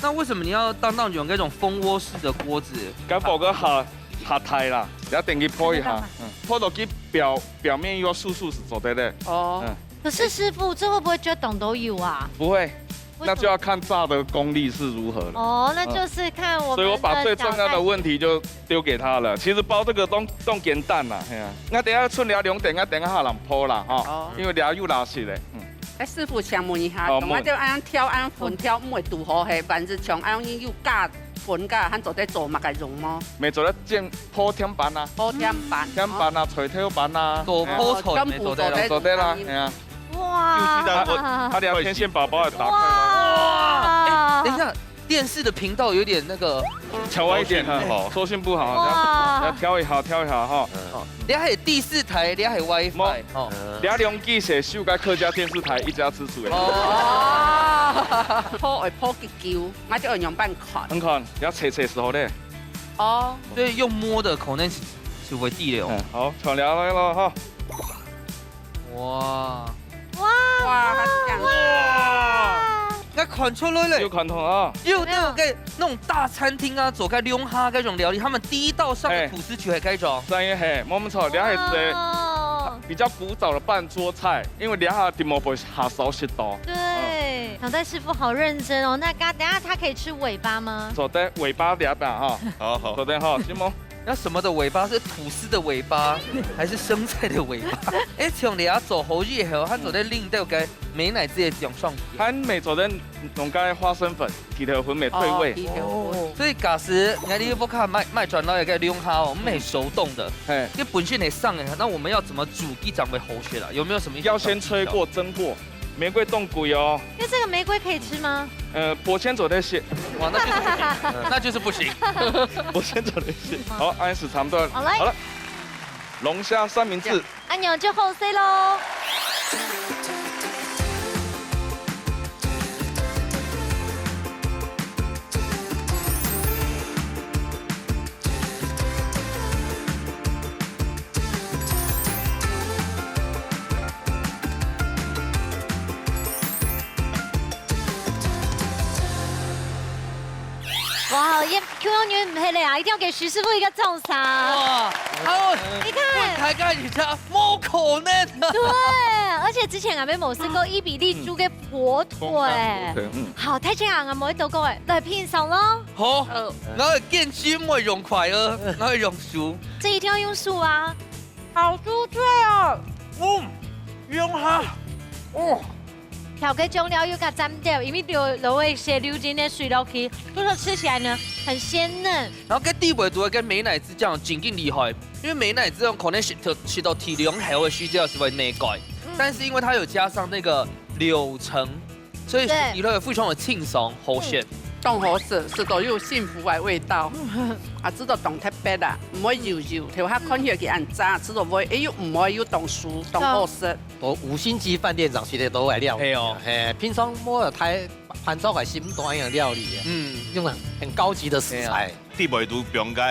那為什麼你要當當用那種蜂窩式的鍋子？該火个下下太啦，你要等佢泡一下，嗯，泡到佢表表面又要酥酥是做得的，哦，嗯，可是師傅，這會不會就懂都有啊？不會，為什麼那就要看炸的功力是如何了。哦，那就是看我們所以我把最重要的小問題就丢给他了。其实包这个东东简单啦，系啊。那等一下春聊两点，那等一下冷泡啦哈，哦因为聊又拉起来，嗯，哎，師傅，請問一下，哦同我就恁樣挑恁樣粉挑，毋會堵好嘿，還是像恁樣又加粉加，還做得做麼个用無？没做得煎泡天板啊，好天板，天板啊，菜头板啊，做哎泡菜没做得了。哦做得啦，哎呀，哇，就是在他聊天线宝宝也打开了。哇，等一下，电视的频道有点那个，调歪一点哈收讯不好，收讯不好，哇要要调一下，调一下哈。哦，你还有第四台，你还有 WiFi 哦。聊两句写修改客家电视台一家之主哎，哦，泡會泡幾久，我就愛用半款。很看，要切切时候嘞，哦，所以用摸的可能是是会地流。嗯，好，调聊来了哈，哇，哇，它是這樣。哇，那看出来了有，看通啊，又那个那种大餐厅啊，走开龙哈那种料理，他们第一道上的哎吐司曲还开张。这样也嘿，我们炒聊还是哦，比较古早的半桌菜，因为聊下地毛不会下少许多。对，小戴师傅好认真哦。那刚等下他可以吃尾巴吗？做得尾巴聊吧哈，好好做得哈，行吗？那什么的尾巴是吐司的尾巴，还是生菜的尾巴？哎，像你要做好以后，他做得拎到个美乃滋的酱上去。还没做得弄个花生粉，给它混美退味。哦，哦，所以假使俺哋屋下卖卖转来个龙虾哦，我们很手动的，嘿，因为本身很上哎，那我们要怎么煮，鸡掌会好些啦？有没有什么一些要先吹过、蒸过，玫瑰冻鬼哦。那这个玫瑰可以吃吗？呃，薄千做得些，哇，那就是不行，那就是不行。薄千做得些。好，按时差不多。好嘞好了，龙虾三明治，按鈕就好勢咯。哇，也 Q 牛毋係咧啊，一定要給徐師傅一個掌聲。哇，好，你看，大家而且無可能。對，而且之前阿妹無試過伊比利豬个火腿。嗯，好，太清啊，我們都講誒，來品嚐咯。好，我个堅持毋會用筷哦，我會用手。這一定要用手啊。好酥脆哦，嗯，龍蝦，哦，調个醬料又較蘸掉，因為留留一些流精个水落去，所以說吃起來呢很鮮嫩。然後跟地尾肚个美乃滋醬真正厲害，因為美乃滋可能食到食到天亮後个時節係會膩蓋，嗯但是因為它有加上那個柳橙，所以對食起來非常的清爽好食。當好食，食到有幸福个味道，啊，食到當特別啊，毋會油油，頭下看起來佢恁炸，食到會，哎，又毋會又當酥，當好食。我五星級飯店上去的都會料理。係哦嘿，平常我有台盤招牌是毋多樣料理的，嗯，用很很高級的食材。地尾肚放个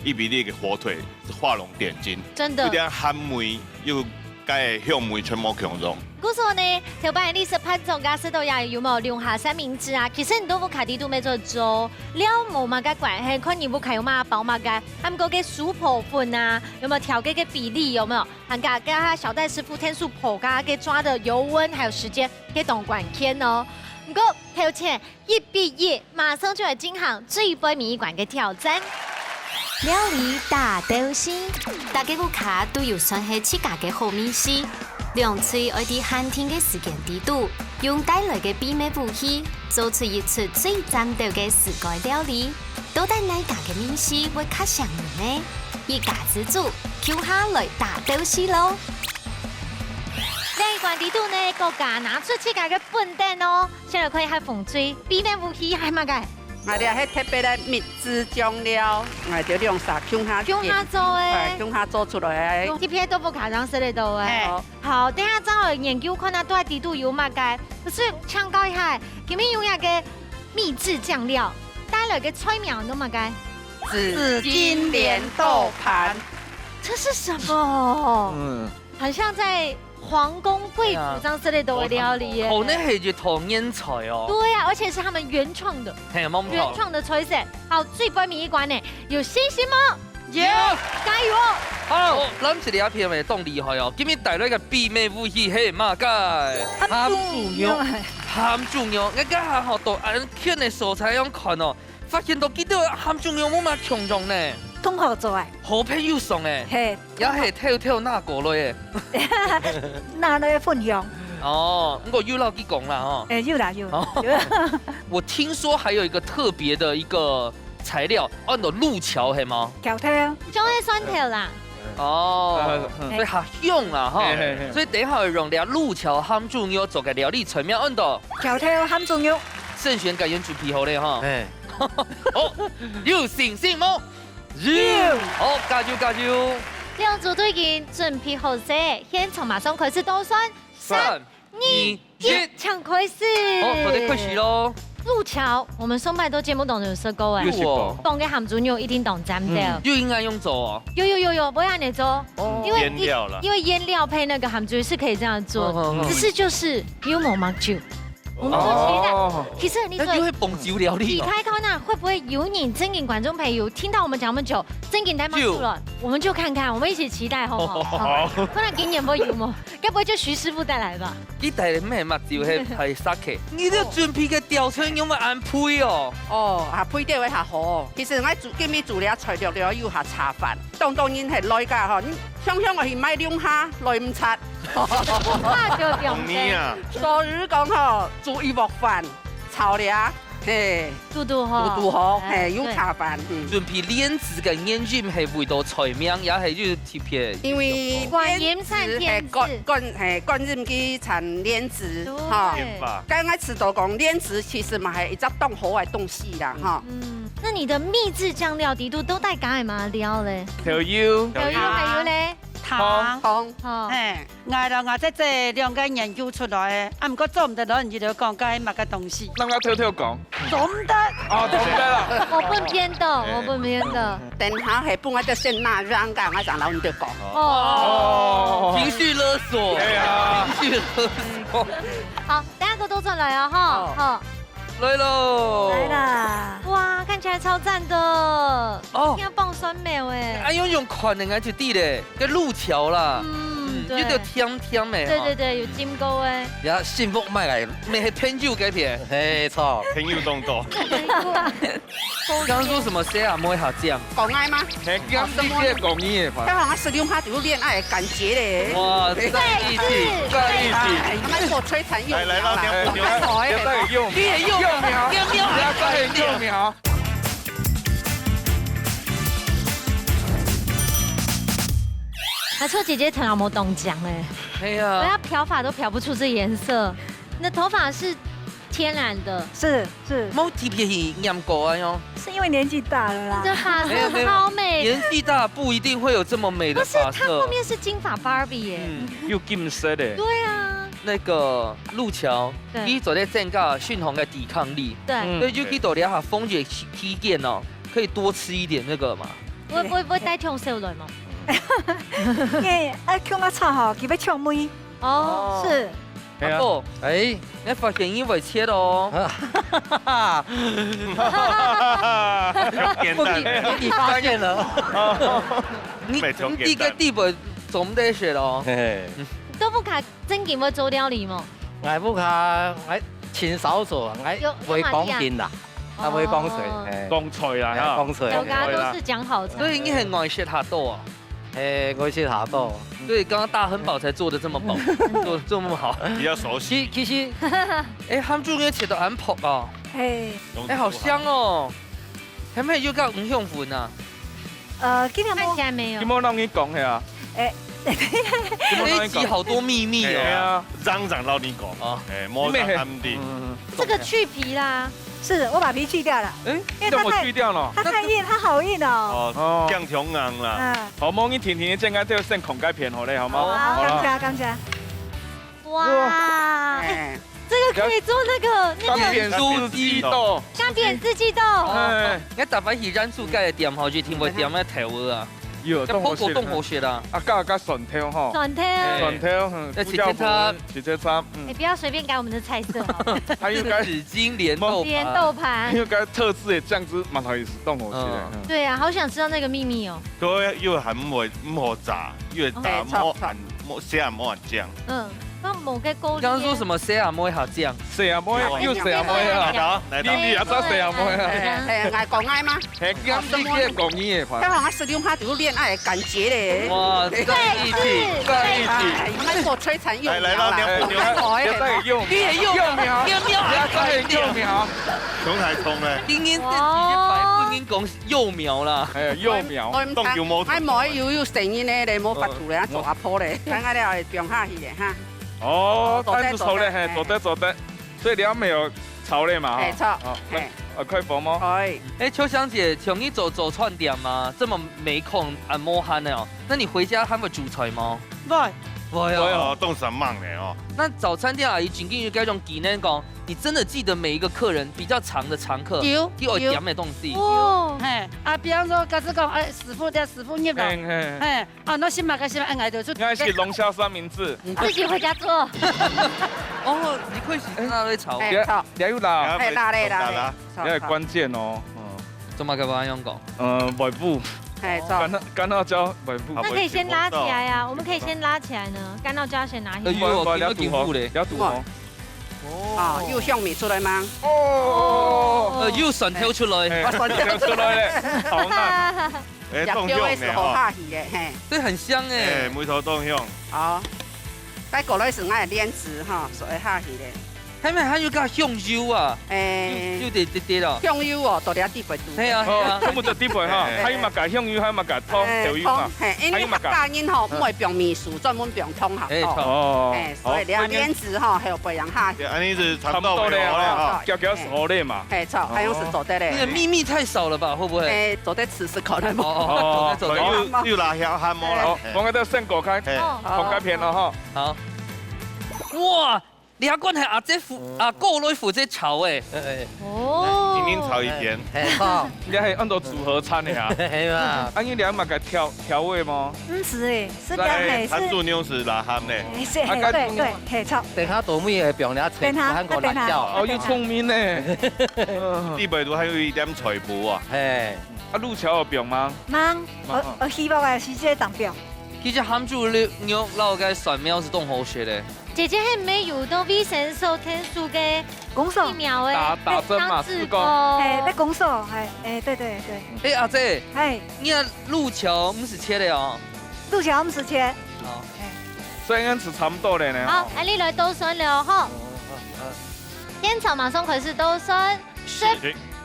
伊比利个火腿是畫龍點睛，真的有點鹹味，又个香味全無共樣。故所呢，頭擺你食飯莊該食到也有無龍蝦三明治啊？其實你都無卡地都沒做做，料無麼个關係，看你屋下有麼个包麼个。啊，毋過个酥皮粉啊，有無調个个比例有無？還加加下小戴師傅天數婆家个抓的油溫還有時間，个當關鍵哦。毋過頭前一比一，馬上就來進行最尾一關个挑戰。料理大鬥西，逐个屋下都有算係自家个好味緒。兩隊愛在限定个時間裡肚，用帶來个秘密武器，做出一出最讚鬥个自家料理。到底哪家个味緒會較餳人呢？一家之煮，共下來大鬥西囉！這一關裡肚呢，各家拿出自家个本等哦。先來看一下紅隊，秘密武器係麼个？ 𠊎這係特別个蜜汁醬料，𠊎就兩儕共下共下做个。哎，共下做出來个。用這片豆腐卡上色个豆腐。哎。好，等下正好研究看啊，到底裡肚有麼个。可是請教一下，今天用那個蜜汁醬料，帶來个菜名叫麼个？紫金蓮豆盤。這是什麼？嗯。很像在皇宮貴族上色个豆腐料理耶。哦，那係一道原菜哦。對啊，而且是他們原創的。 嘿，無毋著。原創个菜色。好，最尾尾一關呢，有信心無？有。加油哦！好，藍隊這片也當厲害哦，今日帶來个秘密武器係麼个？鹹豬肉。鹹豬肉，𠊎這下吼到恁近个所在樣看哦，發現到佢兜鹹豬肉無麼共樣呢。同學做个。好朋友送个。嘿。也係偷偷拿過來个。拿來分享。哦，毋過有摎佢講啦吼。哎，有啦，有。哦。有。我聽說還有一個特別的一個材料，安到路橋，係無？橋頭。像該蒜頭啦。哦，嗯。所以較香啦吼。嘿，嘿，嘿。所以等一下用這路橋鹹豬肉做个料理，菜名安到？橋頭鹹豬肉。盛璇，敢有準備好咧吼？哎。哦，有信心無？有。好，加油，加油！兩組都已經準備好勢，現場馬上開始倒算。三、三、二、二、一，一。請開始。好，大家開始囉。路橋，我們上擺在節目當中有說過欸，有說過。講个鹹豬肉一定當讚个。嗯，又應該用做哦。有有有有，不會恁樣做，哦。因為一，醃料啦。因為醃料配那個鹹豬肉是可以這樣做的，哦，哦，哦。只是就是有無麼久。 我們很期待。哦。其實你說，那就會崩酒料理哦。你看看那會不會有人正經觀眾朋友聽到我們講那麼久，正經帶不出來，就我們就看看，我們一起期待，好不好？好。好。看看今年會有無？該不會就徐師傅帶來吧？佢帶个乜乜酒係太殺氣，你這準備个吊車有無安排哦？哦，啊，配對會較好。其實𠊎煮，今日煮了材料了又較麻煩，當多人係來个吼，你想想𠊎去買兩下，來毋切。 怕就放生。你啊。所以講吼，煮一鑊飯，炒了，嘿，堵堵好。堵堵好，哎，嘿，有茶飯，對。嗯。準備蓮子个原因係為到菜名，也係有特別。因為觀音山蓮子。嘿，觀，觀，嘿，觀音佢產蓮子，對。哈。天法。剛剛吃到講蓮子其實嘛係一隻當好个東西啦，哈。嗯，那你的秘製醬料裡肚都帶加麼个料咧？豆油。豆油還有咧？糖。糖。哦。嘿。 𠊎摎𠊎姊姊兩個研究出來个，啊，毋過做毋得摎你兜講該係麼个東西。那𠊎偷偷講。做毋得。哦，做毋得啦。我不能騙到，我不能騙到。等下係分𠊎兜先拿樣个，𠊎正摎你兜講。哦。哦。情緒勒索。對啊。情緒勒索。好，等下給我倒轉來哦，吼，哦。好。 來囉。來啦。哇，看起來超讚的。哦。一定要放蒜苗欸。哎喲，用看个𠊎就知咧，該路橋啦。嗯，嗯，對。有點甜甜个哈。對對對，有浸過欸。呀，幸福買來，乜係朋友該片。嘿，著。朋友當多。剛剛說什麼？誰啊？摸一下這樣。講愛嗎？嘿，剛剛你在講你的話。剛好十六趴就有戀愛的感覺咧。哇，在一起，在一起。哎，他們說摧殘幼苗啦。來，來，來，來，來，來，來，來，幼苗。你也幼苗，幼苗，幼苗。啊，秋姐姐頭毛當靚欸，哎呀。我要漂髮都漂不出這顏色。你的頭髮是天然的。是，是。無特別去染過啊喲。是因為年紀大了啦。你的髮色沒有，沒有，超美。年紀大不一定會有這麼美的髮色。不是，她後面是金髮芭比耶。嗯，又金色的。對啊。那個路橋，對。佢做得增加身體个抵抗力。對。嗯。所以就去多了下風雪期間哦，可以多吃一點那個嘛。會，會，會帶痛手來嗎？哎，啊，恐嚇吵吼，佢會搶妹。哦。是。 阿哥，哎，你發現你會切哦。不，你，你發現了。你，你這個地步做毋得食哦。嘿。都不卡正經會做料理嗎？𠊎不卡，𠊎盡少做，𠊎有，會講緊啦。啊，毋會講菜，哦。嘿。講菜啦，哎，哈。講菜。大家都是講好菜。所以你很愛食蝦多啊？哎，我食蝦多。所以剛剛大亨堡才做得這麼飽，做，做那麼好。比較熟悉。其，其實，哎，鹹豬肉切到恁薄哦。嘿。哎，好香哦。係毋係有加五香粉啊？呃，今日無。看起來沒有。今日讓你講係啊。哎。今日讓你講。這一集好多秘密哦。哎呀，讓讓讓你講。哦。哎，莫讓他們聽。嗯，嗯，嗯。這個去皮啦。 是，我把皮去掉了。哎，因為它太，你怎麼去掉了？它太硬，它好硬哦。哦，哦。這樣挺硬啦。嗯。好，無你甜甜的，這應該就先看該片好了，好嗎？好啊，好啦。感謝，感謝。哇，哇。哎。這個可以做那個，那個乾煸四季豆。乾煸四季豆。哎。你打發去咱自家的店吼，就聽我店的頭啊。 有，這當好食。薄薄當好食啊。啊，加，加蒜頭吼。蒜頭。哎。蒜頭，嗯，哎，胡椒粉，直接插。直接插，嗯。哎，不要隨便改我們的菜色哦。還有該紙巾蓮豆盤。蓮豆盤。還有該特製的醬汁，嘛，它也是當好食的。嗯。嗯。對啊，好想知道那個秘密哦。對，又還毋會，毋好炸，又炸，哦。哎，毋好按，莫，寫毋好按醬。嗯。 放某個勾。你剛剛說什麼？細阿妹好這樣。細阿妹，又細阿妹啊。好，來，你，你也知道細阿妹啊。哎，哎，哎，講愛嗎？嘿，你看你這個講你的話。當然，十六趴就是戀愛的感覺嘞。哇，在一起，在一起。哎，你們做摧殘幼苗啦。來，來，來，來，幼苗。你也幼苗，幼苗，幼苗，幼苗。你也幼苗。雄才通嘞。今天這幾個白不應講幼苗啦。哎，幼苗。我，我，當有毛頭。哎，無，有，有聲音的咧，無法度咧，嗯。做阿婆咧。等下了，放下去咧，哈。 哦，做得，蛋就熟了，做得，嘿，嘿。做得，做得。所以你還沒有炒了嘛，哈？哎，炒，哦，嘿。啊，可以放嗎？可以。哎，秋香姐，像你做，做早餐店嘛，這麼沒空，啊，無閒的哦。那你回家還會煮菜嗎？會。會哦。會哦，當煞猛的哦。那早餐店阿姨真經有該種技能講，你真的記得每一個客人比較長的常客，有，佢愛點的東西。有。哦。嘿，啊，比方說，假使講，哎，師傅，這師傅入來，嘿，嘿。嘿， 啊，那新買个新買，哎，就出。應該是龍蝦三明治。自己回家做。哦，你可以洗那位炒。哎，炒。你還有辣。哎，辣嘞，辣嘞。炒，你還有關鍵哦。嗯。做麼个不用講？呃，外部。哎，炒。乾辣，乾辣椒外部。那可以先拉起來啊，我們可以先拉起來呢。乾辣椒先拿起來。哎呦，我要堵喉，要堵喉。啊，又香味出來嗎？哦。呃，又蒜頭出來。哎，蒜頭出來了，好難。 哎，也當香呢，叫的是好下去的，吼。嘿。對，很香哎。哎，味道當香。好，再過來是𠊎蓮子，吼，所以下去的。下面還有个香油啊，哎。有，有點，點，點了。香油哦，都在底背肚。嘿啊，嘿啊。哦，全部在底背哈，哎。還有麼个香油，還有麼个湯，哎，豆油嘛，湯，嘿，因為還有麼个？客家人吼，嗯。毋會放味素，專門放湯下肚。哎，湯。哦，哎，所以你看蓮子吼，好，所以還有培養下去。對，恁樣是差不多了，差不多了，吼。哦，攪攪熟了嘛。嘿，炒，還有是做得嘞。那個祕密太少了吧？會不會？哎，做得 試試看，好無？哦，哦，哦，做得，做得。有，有啦，還，還無啦。好，嘿。我們再先過開，嘿。哦。看該片了哈。好。哇，你還管係阿姐負，嗯。啊，過來負責炒誒。哎，哎。哦。一人炒一片。嘿，好。你還有恁多組合餐的啊？嘿嘛。啊，你兩個調，調味嗎？毋係誒，係這樣，嘿，係。來，鹹豬肉係辣鹹的。哎，係，啊，嘿，對，對，嘿，炒。等下倒尾會放點菜，等下，還有辣椒。等下。哦，有聰明呢。底背肚還有一點菜脯啊。嘿。 啊，滷樵有放嗎？吂，無，無。我，我希望个係這當放。其實鹹豬肉摎該蒜苗係當好食个。姐姐，係毋係有到衛生所𢯭手个公所。疫苗个，打，打針嘛，被強制，係講。哦。嘿，被公所，嘿，哎，對，對，對。哎，阿姐，嘿。你个滷樵毋係切个哦？滷樵毋係切。哦。嘿。所以恁樣係差不多了呢，好，哦。恁樣來倒算了吼。哦，哦，哦。現場馬上開始倒算。 十、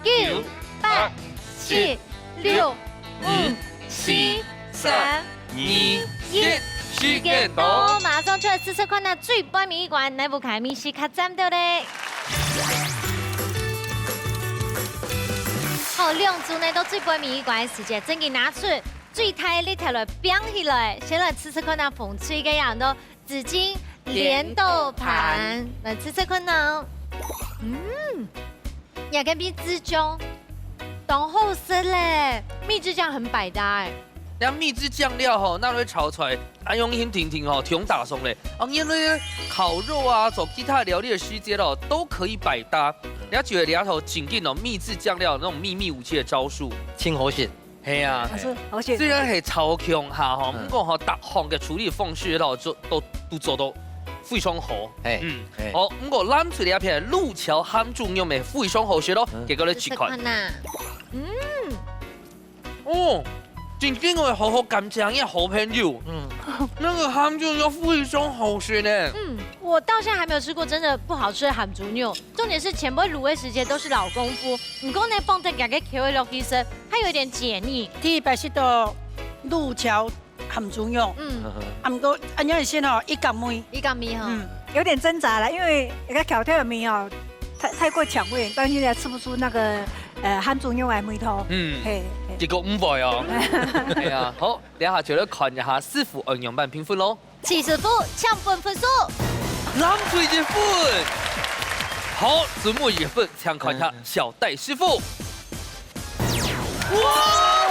九、八、七、六、五、四、三、二、一，時間到，馬上就來試試看啊，最背尾一關，哪一位个味緒較讚，對不對？好，兩組呢，到最背尾一關个時間，正經拿出最大力頭來，拚起來，先來試試看啊，紅隊个樣都 紫金蓮豆盤，蓮豆盤。來試試看哦。嗯，這个蜜汁醬當好食咧，蜜汁醬很百搭欸。這蜜汁醬料吼，拿來炒菜，啊，用心聽聽吼，挺打爽咧。啊，原來烤肉啊，做其他料理个時節哦，都可以百搭。了解了後，緊緊哦，蜜汁醬料那種秘密武器的招數。真好食。 係啊。好食，好食。雖然係超強下吼，嗯。毋過吼，逐項个處理方式吼，做，都，都做到非常好。嘿，嗯，嘿。好，毋過藍隊這片路橋鹹豬肉乜非常好食咯，嗯。結果來試看。試試看吶。嗯。哦，真正个好好感謝你好朋友。嗯。那個鹹豬肉非常好食呢。嗯，我到現在還沒有吃過真的不好吃的鹹豬肉，重點是前輩滷味時間都是老功夫，毋過呢，放得這個口味落去食，它有點解膩。第一擺食到路橋鹹豬肉，嗯。啊，毋過恁樣先吼，一角味。一角味吼。嗯。有點掙扎了，因為那個挑挑的味哦，太，太過搶味，但現在吃不出那個，呃，鹹豬肉的味道。嗯。嘿，嘿。結果毋會哦。哎呀，好，等一下就來看一下師傅愛仰般評分咯。徐師傅，請分分數。藍隊一分。好，最尾一分，請看一下嗯。小戴師傅。 哇，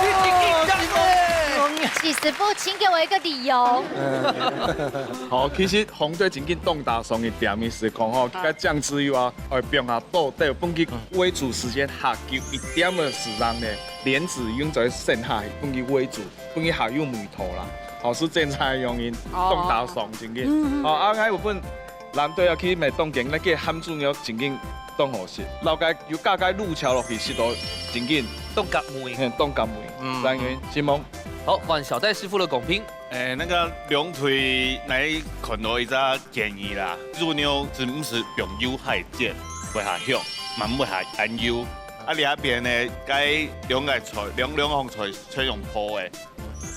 你真緊張欸！徐師傅，請給我一個理由。好，其實紅隊正經當打爽一點个時光吼，啊。該醬汁又啊，愛放下倒掉，分佢煨煮時間較久一點个時間呢，蓮子已經在剩下，分佢煨煮，分佢較有味道啦。好，係真正个原因，哦。當打爽正經。嗯，嗯。好，啊，𠊎有分藍隊啊，其實乜當緊，該个鹹豬肉正經當好食，然後該有加該路橋落去，食到正經。當合味。嘿，當合味。嗯。三元，承蒙。好，換小戴師傅个公平。欸，那個兩隊來看到一隻建議啦，豬肉係毋係用油下煎，會較香，嘛毋會較恁油。啊，這片呢，該兩個菜，兩，兩項菜，菜用烰个，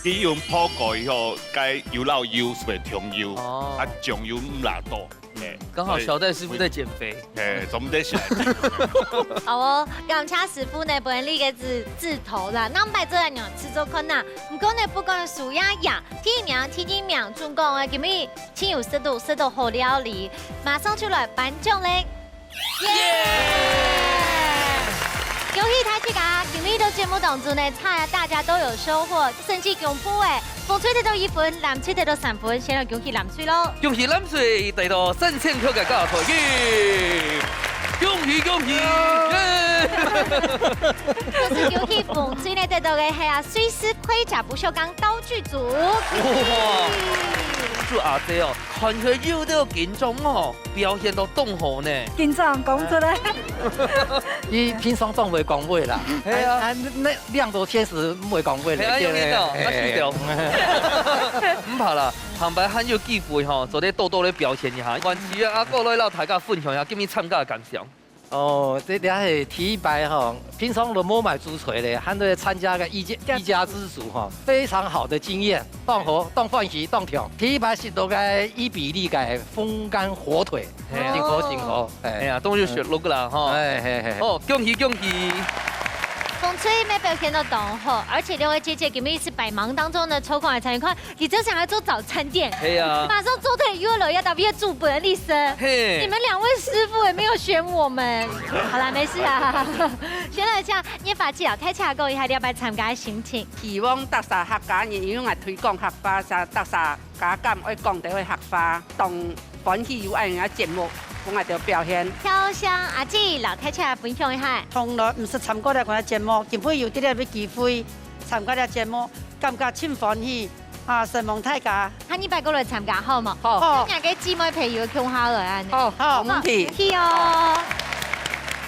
佢用烰過以後，該油摎油係會重油，哦。啊，醬油毋罅多。 嘿，剛好小戴師傅在減肥。所以，嘿，總得想。好哦，感謝師傅呢，分你个指，指導啦。那麼擺做恁樣試做看吶。毋過呢，不管輸贏，第一名、第二名，總共啊，今日盡有食到，食到好料理，馬上就來頒獎咧。耶！恭喜大自家，今日个節目當中呢，大家都有收穫，成績公布欸。 紅隊得到一分，藍隊得到三分，先來恭喜藍隊咯。恭喜藍隊得到三千塊个加菜金，恭喜恭喜！耶！同時恭喜紅隊呢得到个係啊，瑞士盔甲不鏽鋼道具組。哇，祝阿姐哦，看起來有點緊張哦。 表現到當好呢。緊張講出來。佢平常當會講話啦，係啊。啊，啊，該，該兩組確實毋會講話咧，係啊，有味道，對，啊，係啊。毋怕啦，下擺還有機會吼，做得多多來表現一下。換徐阿哥來摎大家分享一下今日參加个感想。 哦，這，這係第一擺吼，平常都無買豬腿咧，還在參加个一家，一家之煮吼，非常好的經驗，當好，當歡喜，當暢。第一擺食到个伊比利个風乾火腿，嘿啊。真好，真好，哎。哎呀，終於學到个啦，吼。哎，嘿，嘿，嘿。哦，恭喜，恭喜。紅隊乜表現到當好，而且兩位姐姐今日係百忙當中呢，抽空來參與，看 佢就想要做早餐店。係啊。馬上做得又來要到畢業煮飯个意思。嘿。你們兩位師傅也沒有選我們。好啦，沒事啊。先來請葉發霁老太太講一下這擺參加个心情。希望大家客家人，因為𠊎推廣客話，大家家長愛講得會客話，當歡喜有恁樣个節目，分𠊎兜表現。飄香阿姊老太太分享一下。從來毋識參加這款个節目，今晡日有這個機會參加這節目，感覺盡歡喜。 啊，承蒙大家。下二擺過來參加好無？好。好。兩個姊妹朋友共下來恁樣。好，好，無問題。好，恭喜哦！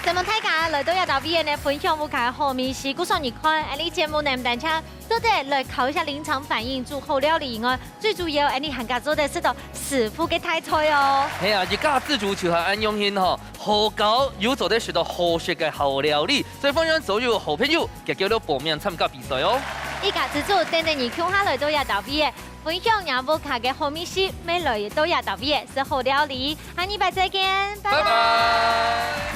承蒙大家來到這搭位呢，分享屋下个好味緒。故所你看，恁呢節目呢，毋單淨做得來考一下臨場反應，煮好料理以外，最主要，恁呢還加做得食到師傅个大菜哦。係啊，一家之煮就係恁樣形吼。 好搞，又做得食到好食个好料理，所以歡迎所有好朋友，遽遽來報名參加比賽哦。一家之煮，等等你共下來到這搭位仔，分享若屋下个好味緒，乜來到這搭位仔食好料理。下二擺再見，拜拜。拜拜。